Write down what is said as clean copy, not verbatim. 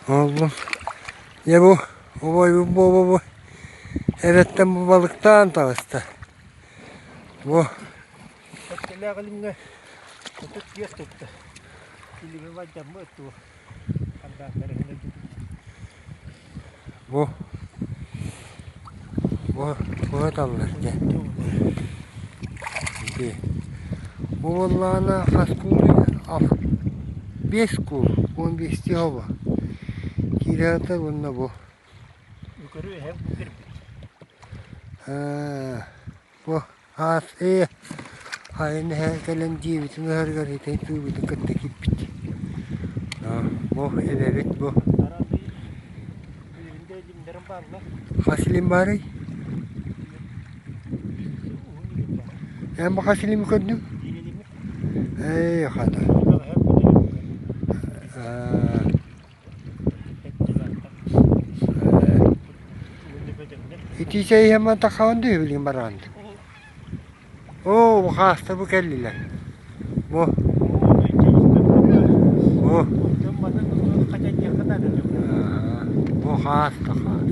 Оллум. Дьэ бу убайбыт буола бу эбэттэн бу балыктаан таҕыста. Бу Өттөлөөх илимҥэ 35 тутта. Илими бадьаммыт туох Бу бу бу дьэ. Ити бу буоллаҕына хас куулуй биэс куул 15 оба киирэ уонна бу Үкөрү эһэм бу кирбит. Ээ бу Аас ээ хайын эһэ кэлэн дьиэбитин ыһарыгар итин тыыбытын кытта киирбит. Бу эбэбит бу. Хас илим баарый? Эн бу хас илими көрдүҥ? Ээ хата. Итии чэй иһэн таххаҕын дуу билигин бараҕын дуу? Оо, бу хааста бу кэллилэр. Бу. Бу. Бу хаас да хаас.